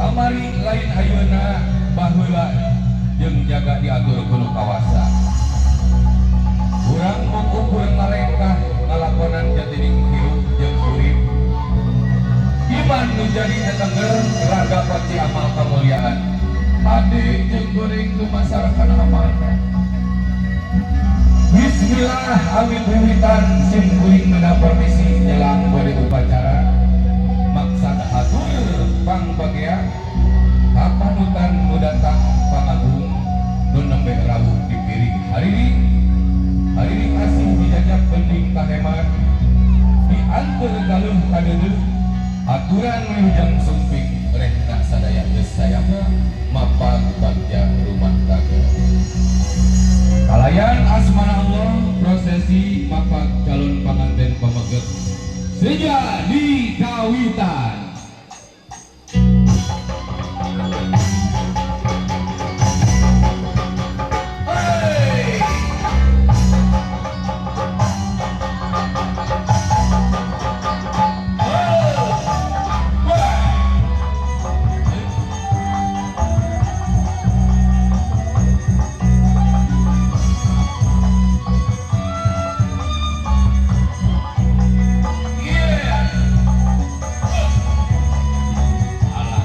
Kamari lain ayeuna, baheula jeung jaga diatur ku nu kawasa. Urang mung ukur ngalengkah ngalakonan jatining hirup jeung urip. Iman nu jadi tetengger raga kunci amal kemuliaan. Hade jeung goreng dumasar kana amalna. Bismillah, amin wiwitan sim kuring mena permisi nyelang bade upacara. Maksad hatur pangbagea kapanutan nu datang pangagung nu nembe rawuh di piring hariring. Hariring asih dijajak bening kahemat dianteur galuh kadeudeuh aturan wilujeng sumping rehna sadaya geus sayapna mapag bagja rumah tangga. Kalayan asmana Allah, prosesi mapag calon panganten pameget seja di kawitan. Hey! Oh! Wah! Yeah! Alah.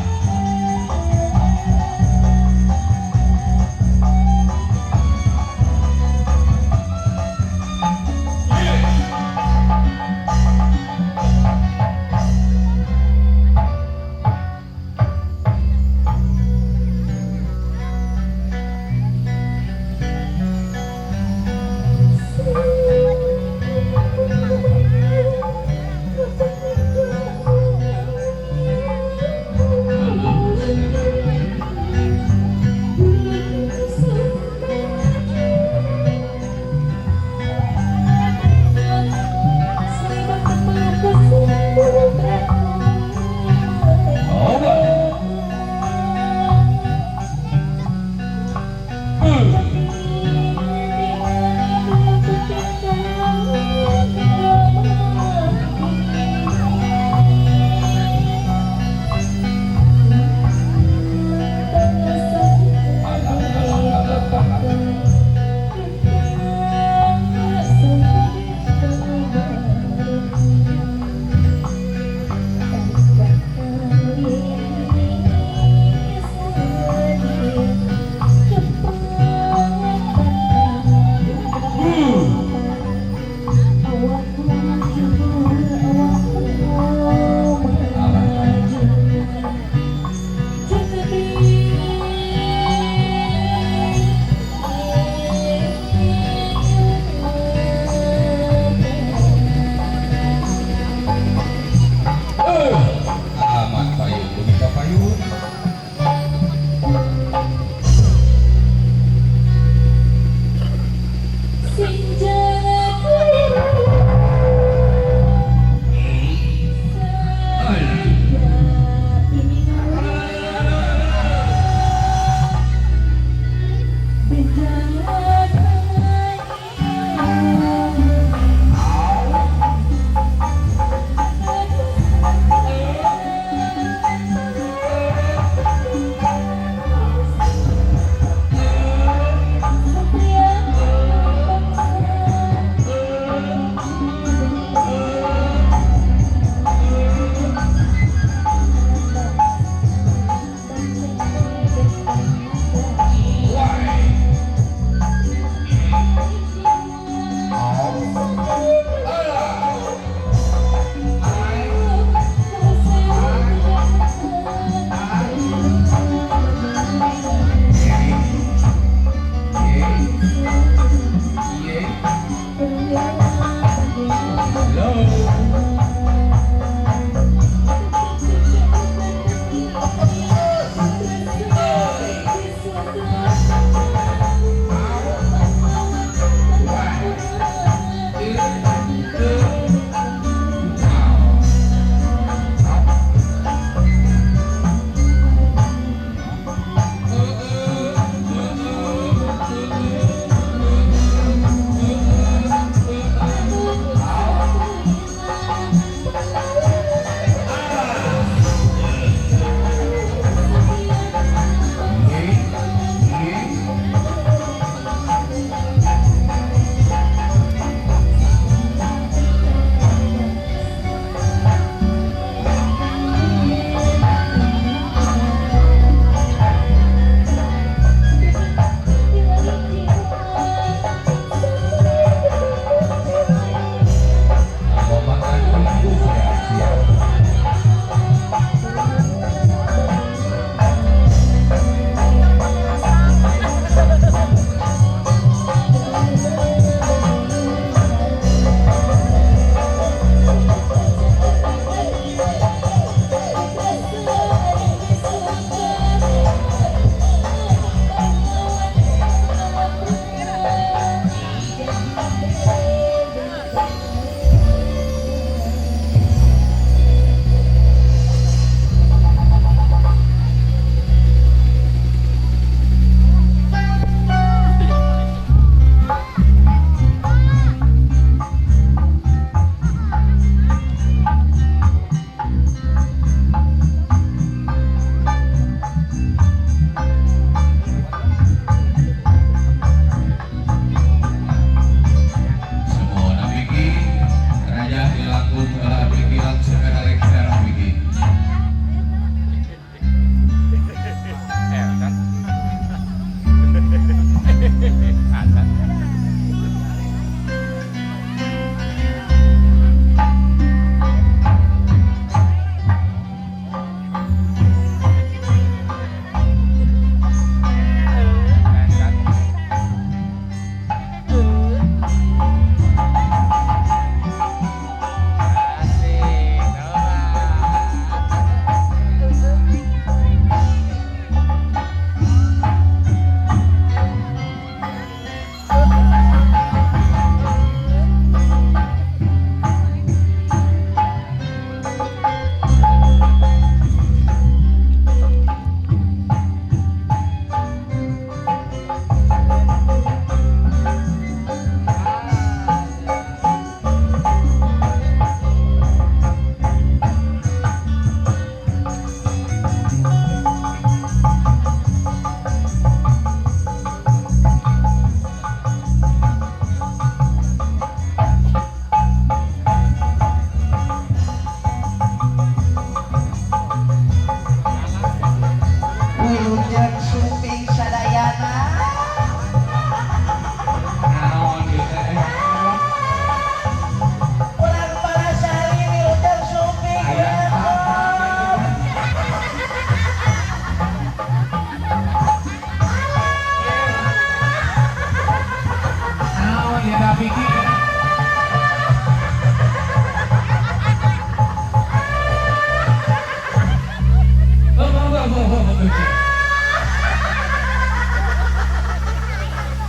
Yeah! Oh, wah.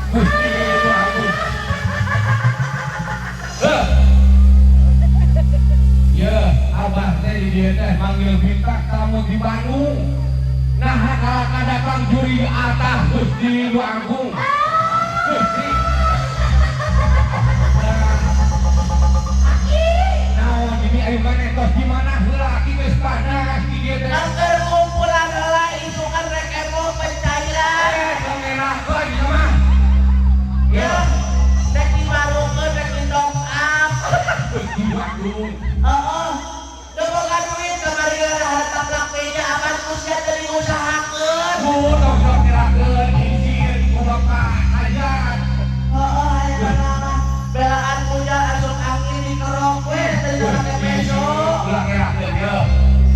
Gusti nu agung. Heh. Ya, abah teh di dieu teh manggil bintang tamu di Bandung. Nah, kalaka datang juri atah Gusti nu agung. Gusti. Nah, naon ini ayo maneh tos di mana heula, aki geus panas di dieu teh. Angker ngumpulan heula, isukan rek emo pencairan. Eh, tong ngerakeun ieu mah. Ya, rek diwarungkeun, rek di top up. Gusti nu agung. Heeh. Teu boga duit kamari gara harta plak meja apan ku sia teu diusahakeun. Bu, tong sok ngerakeun, izin ku bapak hajat. Heeh, aya mah belaan hujan asup angin dikerok we teu make peso. Ulah ngerakeun ye.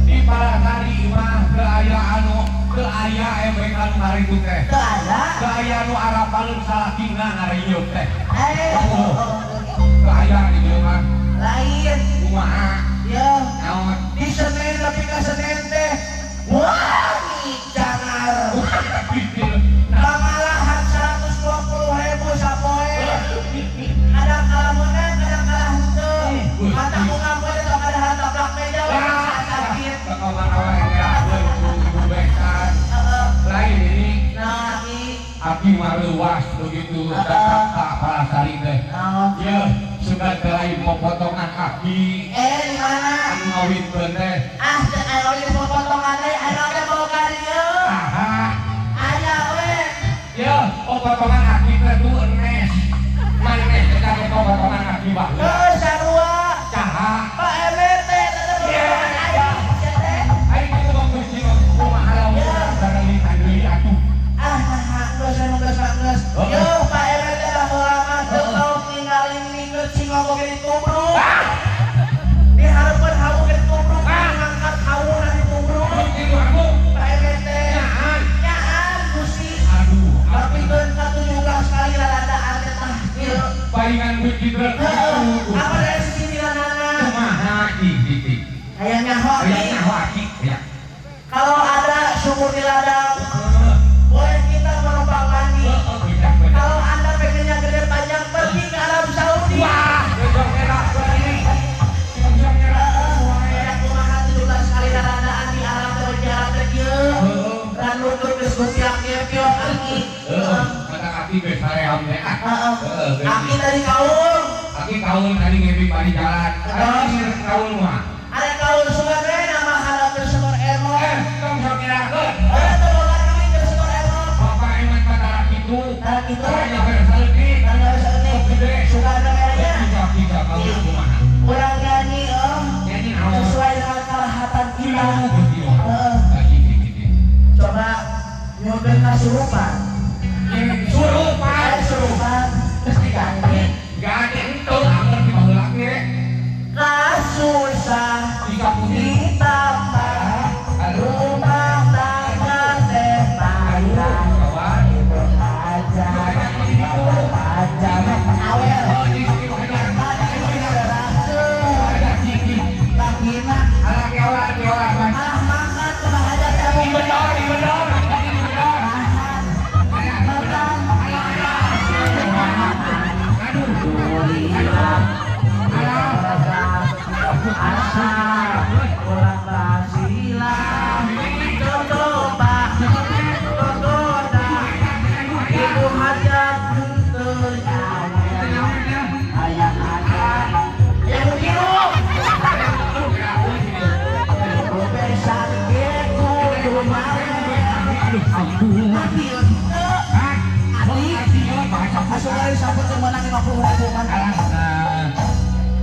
Di Palasari mah teu aya anu, teu aya emrek anu karitu teh. Teu aya. Teu aya anu arapaleun salakina ngareyeup teh. Eh, Teu aya di dieu mah. Lain. Kumaha? Ya, Naon? Di Senin lebih ke Senin teh. Wah, jangar. Pangalahan 120 ribu sapoe. Kadang kala menang, kadang kala henteu. Mata ku ngampun teh ada harta plak meja we sakit. Kumaha ngerakeun ku Ibu Besan. Heeh. Lain ini. Nah, i Aki maruas begitu datang ka Palasari teh. Naon? Ye, sudah teh lain popotongan aki. Eh, di mana? Anu ngawinkeun teh. Ah, teu aya oge popotongan deui, aya oge boga dieu. Saha? Aya we. Ya, popotongan aki teh tuh enes. Maneh teh kage popotongan aki baheula. Heuh, sarua. Saha? Pak MT teh popotongan aya. Sia teh. Aing kitu mah Gusti kumaha lamun bareng deui atuh. Ah, nah, geus anu geus mah geus. Oh. Yo, Pak MT baheula mah teu tau ningali ningeut singok oge ditubruk. Di hareupeun hawu ge ditubruk, ngangkat hawuna ditubruk. Gusti nu agung. Pak MT. Nyaan. Nyaan Gusti. Aduh, Tapi keun ka 17 kali laladaan teh tah ieu. Palingan Gusti truk. Heeh, apa dari sisi milanana? Kumaha ki ki? Hayang nyaho Hayang ki. Nyaho aki ya. Kalau ada sumur di ladang, boleh kita menumpang mandi. Heeh, bedak bedak. Kalau Anda pengennya gede panjang, pergi ke Arab Saudi. Wah, gejong ngerakeun ini. Gejong ngerakeun wae. Kayak kumaha 17 kali laladaan di Arab teh jalan teh kieu. Heeh. Ranutut geus gutiak kieu aki. Heeh, mata aki geus haream teh ah. Heeh. Heeh, geus. Aki tadi kaul. Aki kaul tadi ngebing bari jalan. Ari kaul mah. Ada kaul sugan we nama hadap setor emo. Eh, tong sok ngerakeun. Eh, teu boga duit keur setor emo. Bapak eman patara kitu. Tara kitu. Tara saeutik. Tara saeutik. Gede. Sugan merenya. Tiga tiga kaul kumaha? Urang nyanyi oh. Nyanyi naon? Sesuai dengan kalahatan kita. Gusti. Heeh. Lagi gini. Coba nyudeun kasurupan. Surupan. Eh, surupan. Terus diganti. Ganti ente anger di baheula ge. Kasusah Tiga puluh. ditambah rumah tangga teh payah. Kawan. Ibu aja, bapak aja, awel. Oh, di ibu hajar. Ada ciki. Lakina Alah kewa kewa. malah makan kebahagiaan kamu. Di bedor, di bedor, di bedor. Makan. Aduh. Alah. Asa urang basila coba gogoda ibu hajat henteu hayang ada yang kieu ibu besan ge kudu mawe. Aduh. Adil henteu adik asup kali sampun teu meunang 50 ribu kan. Alah. Nah.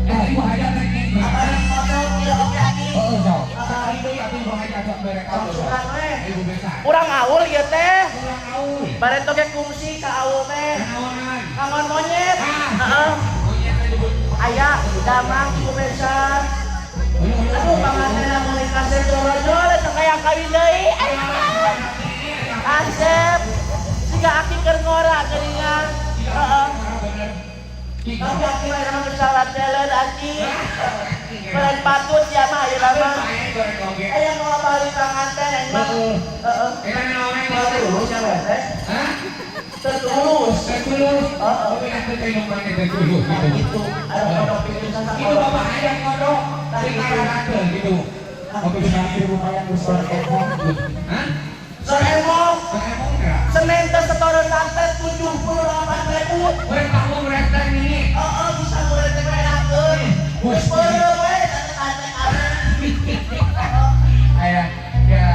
Eh, ibu hajat teh kieu. Apa foto ieu oke aki. Oh, sok. Sekali deui atuh ibu hajat sok bere kaul. Sugan we. Ibu besan. Urang aul ieu teh. Urang aul. Bareto ge kungsi ka aul teh. Naonan? Kangon monyet. Ah. Heeh. Monyet teh disebut. Aya damang ibu besan. Aduh, panganten meuli kasep jorojol eta kaya kawin deui. Asep. Siga aki keur ngora geuningan. Heeh. Tapi aki mah emang geus salat jalan aki. Meureun patut ya mah ayeuna mah. Aya nu balik panganten mah. Heeh. Tulus. Heeh. Tapi atuh teh nu maneh teh tulus Nah, gitu. gitu. Ada kodok pisan Itu sakolok. bapak ayam kodok. Nah, Di gitu. kararakeun gitu. Kopi nanti lumayan besar emong. Hah? Sor emong. Emong enggak? Senin teh setoran sampai 78.000. Gue tanggung renteng ini. Heeh, bisa mulai teh enakeun. Geus peureum we teh. Aya ya.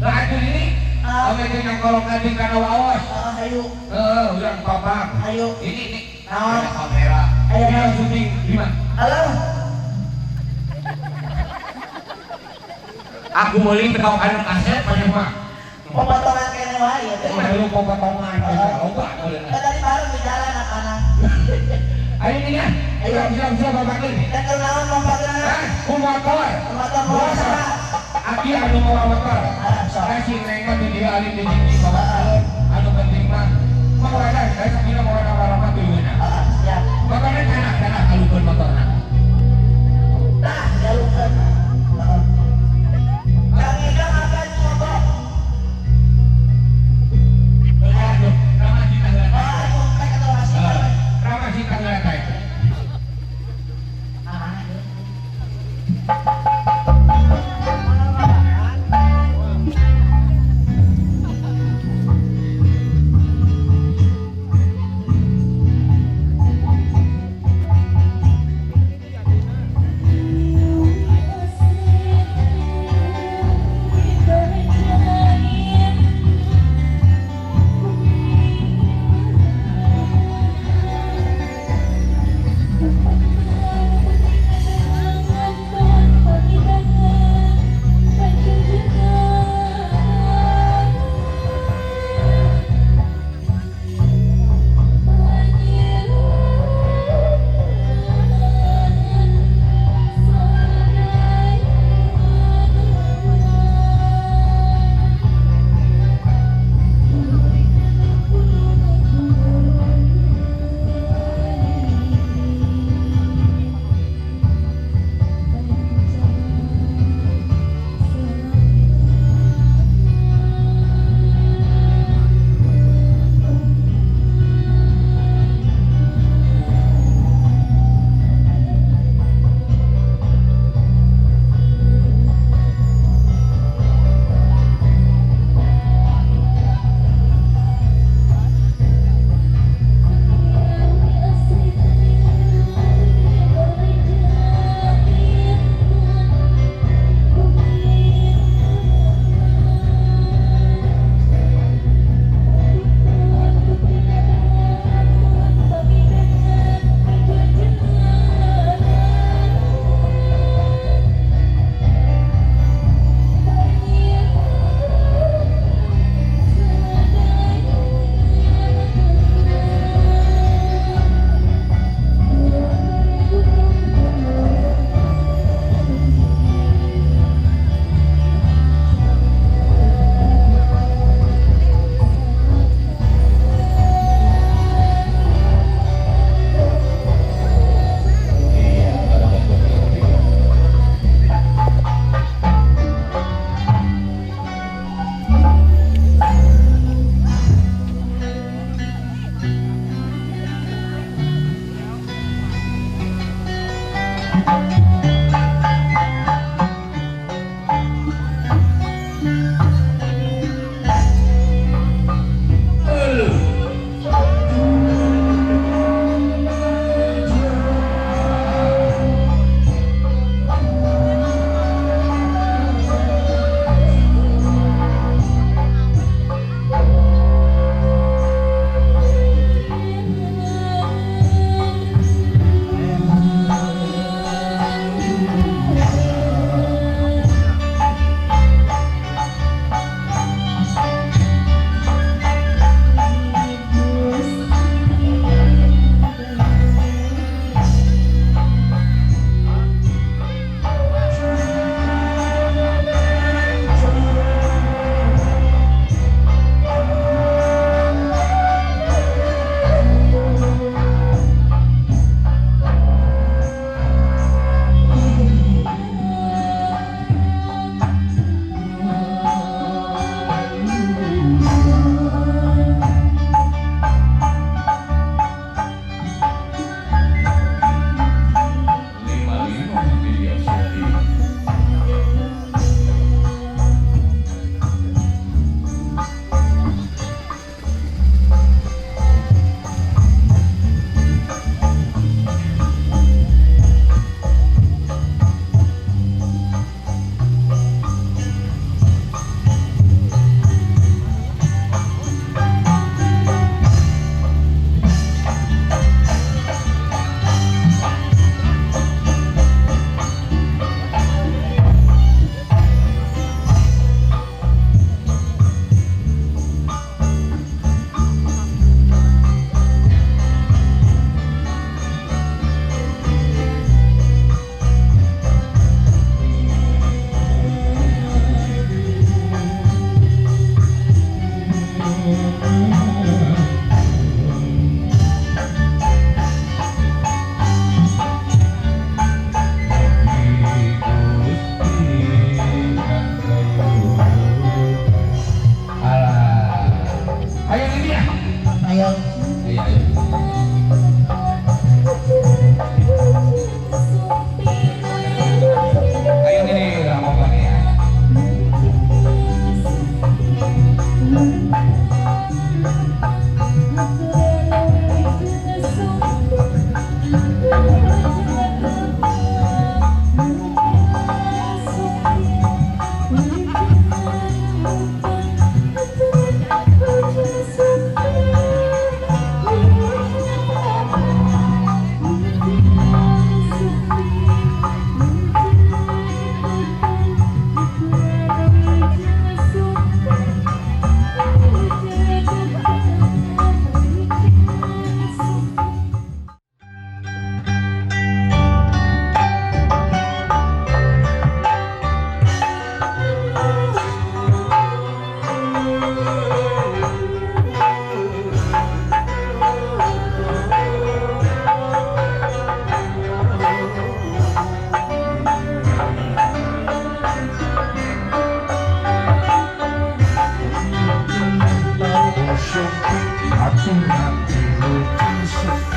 Lah atuh ini. Ah. Ame teh nyangkolok anjing kana waos. Heeh, ayo. Heeh, urang papak. Ayo. Ini nih. Naon? Ada kamera. Ayo. Ini syuting di mana? Halo. Aku meuli teh anu kaset pada mah. Pemotongan kene wae ya teh. Mah dulu potongan loba. Eh, tadi baru di jalan apana. Ayo nih ya. Ayo siap siap bapak ini. Dan kalau naon lompatna? Hah? Ku motor. Motor motor saha? Aki anu mawa motor. Ah, sok. Saya si neng mah di dieu alim di tinggi bawa. Anu penting mah mawana saya sakina mawana warama tuyuna. Heeh, siap. Makanya tanah tanah alukeun motorna. Tah, dialukeun. Heeh. Kang Idang akan ngobok. Aduh, ramah sih tangga. Oh, ayo rek atau masih. Ramah sih tangga teh. Ah, Asup aturan wilujeng.